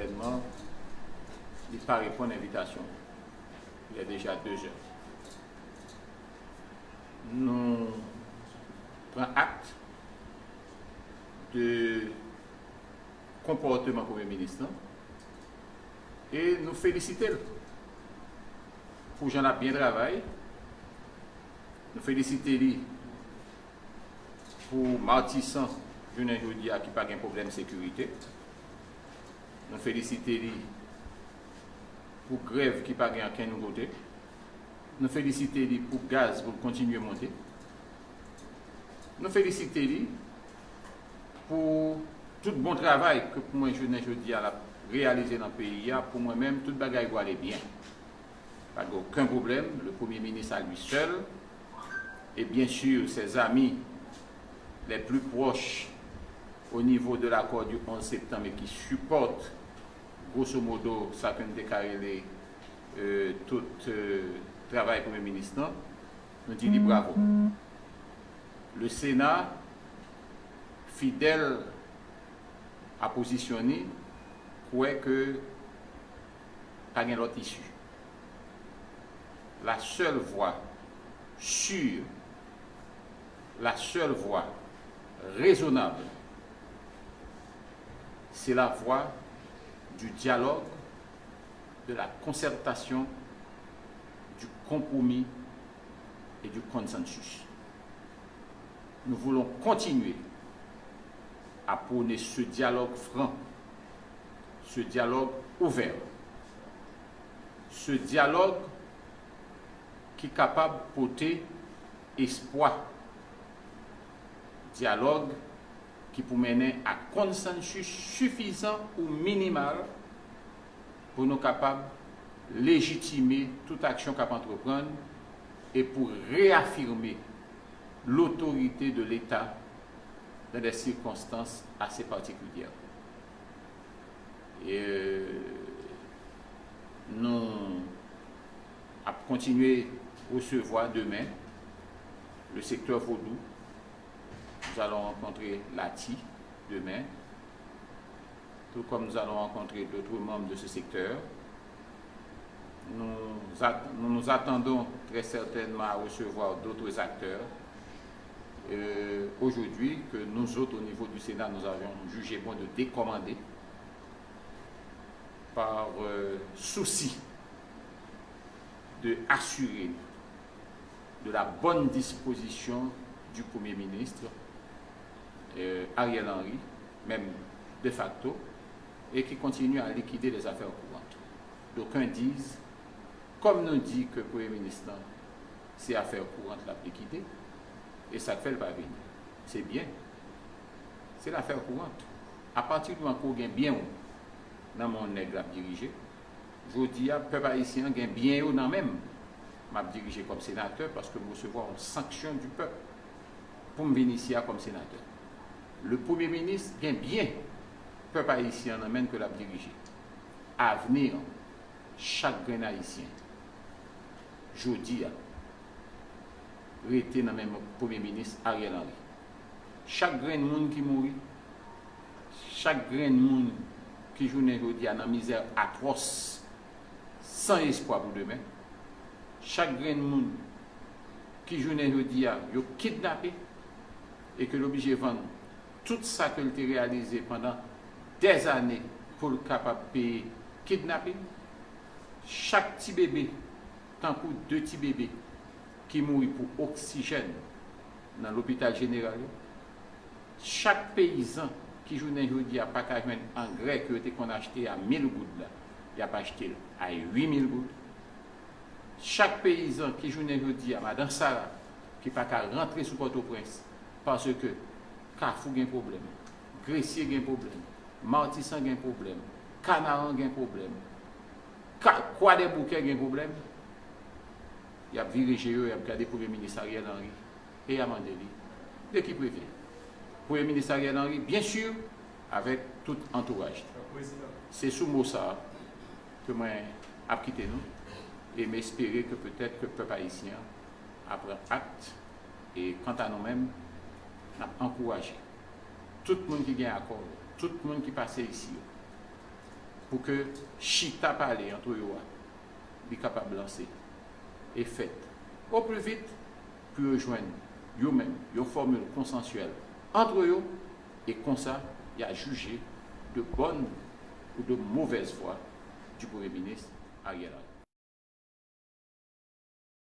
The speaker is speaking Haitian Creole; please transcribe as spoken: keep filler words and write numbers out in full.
Gouvènman, li pa reponn envitasyon. Il est déjà deux heures. Nou pran akte de konpòtman Premye Minis lan e nou felisite l pou jan l ap byen travay. Nou felisite li pou Matisan, jounen jodi a, ki pa gen pwoblèm sekirite. Nou felisite li pou grèv ki pa gen ankenn kote. Nou felisite li pou gaz pou l kontinye monte. Nou felisite li pou tout bon travay ke pou mwen jounen jodi a l ap reyalize nan peyi a. Pou mwen menm, tout bagay pwale byen. Pa gen okenn pwoblèm. Le Premier ministre à lui seul, et bien sûr ses amis les plus proches au niveau de l'accord du onze septembre et qui supportent grosso modo sa ke n te ka rele, euh, tout, euh, travay Premye Minis lan, nou di li bravo. Le Sénat, fidèl a pozisyon ni, kwè ke pa gen lòt isi. La seule voie sûre, la seule voie raisonnable, c'est la voie du dialogue, de la concertation, du compromis et du consensus. Nous voulons continuer à prôner ce dialogue franc, ce dialogue ouvert, ce dialogue ki kapab pote espwa, dyalòg ki pou mennen a konsansis sifizan ou minimal pou nou kapab lejitime tout aksyon k ap antreprann e pou reyafime lotorite de Leta dans des circonstances assez particulières. E nou ap kontinye resevwa demen le sektè vodou. Nous allons rencontrer Lati demen, tout comme nous allons rencontrer d'autres membres de ce secteur. Nous, at- nous nous attendons très certainement à recevoir d'autres acteurs euh, aujourd'hui que nous autres, au niveau du Sénat, nous avions jugé bon de décommander par euh, souci de assurer de la bonne disposition du Premier ministre euh, Ariel Henry, même de facto, et qui continue à liquider les affaires courantes. D'aucuns disent, comme nous dit que Premier ministre se afè kourant l ap likide, e sa k fè l pa vini. Se byen. Se lafè kourant. Apati di moman ke w gen byen w nan men yon nèg l ap dirije, jodi a, pèp ayisyen an gen byen yo nan men m. M ap dirije kòm senatè paske m resevwa yon sanksyon di pèp pou m vin isi a kòm senatè. Le premye minis gen byen pèp ayisyen an nan men l ke l ap dirije. Avni an, chak grenn ayisyen, jodi a, rete nan men Premye Minis Ariel Henry. Chak grenn moun ki mouri, chak grenn moun ki jounen jodi a nan mizè atwòs, san espwa pou demen, chak grenn moun ki jounen jodi a yo kidnape e ke l oblije vann tout sa ke l te reyalize pandan dèzane pou l kapab peye kidnapin. Chak ti bebe, tankou de ti bebe ki mouri pou oksijèn nan lopital jeneral yo, chak peyizan ki jounen jodi a pa ka jwenn angrè ke yo te konn achte a mil goud la, y ap achte l a uit mil goud. Chak peyizan ki jounen jodi a, madan Sara, ki pa ka rantre sou Pòtoprens paske Kafou gen pwoblèm, Gresye gen pwoblèm, Matisan gen pwoblèm, Kanaran gen pwoblèm, Ka- Kwadèboukè gen pwoblèm, y ap vire je yo, y ap gade Premye Minis Ariel Henry e y a mande li de ki prevyen. Premye Minis Ariel Henry, byen si, avèk tout antouraj li. Se sou mo sa a ke mwen ap kite nou e m espere ke petèt ke pèp ayisyen an ap pran akte. E kanta nou menm, n ap ankouraje tout moun ki gen akò yo, tout moun ki pase isi yo, pou ke chita pale antre yo a li kapab lanse e fèt o pli vit pou yo jwenn yo menm yon fòmil konsansyèl antre yo e konsa y a jije de bonne ou de mauvaise foi du Premier ministre Ariel Henry.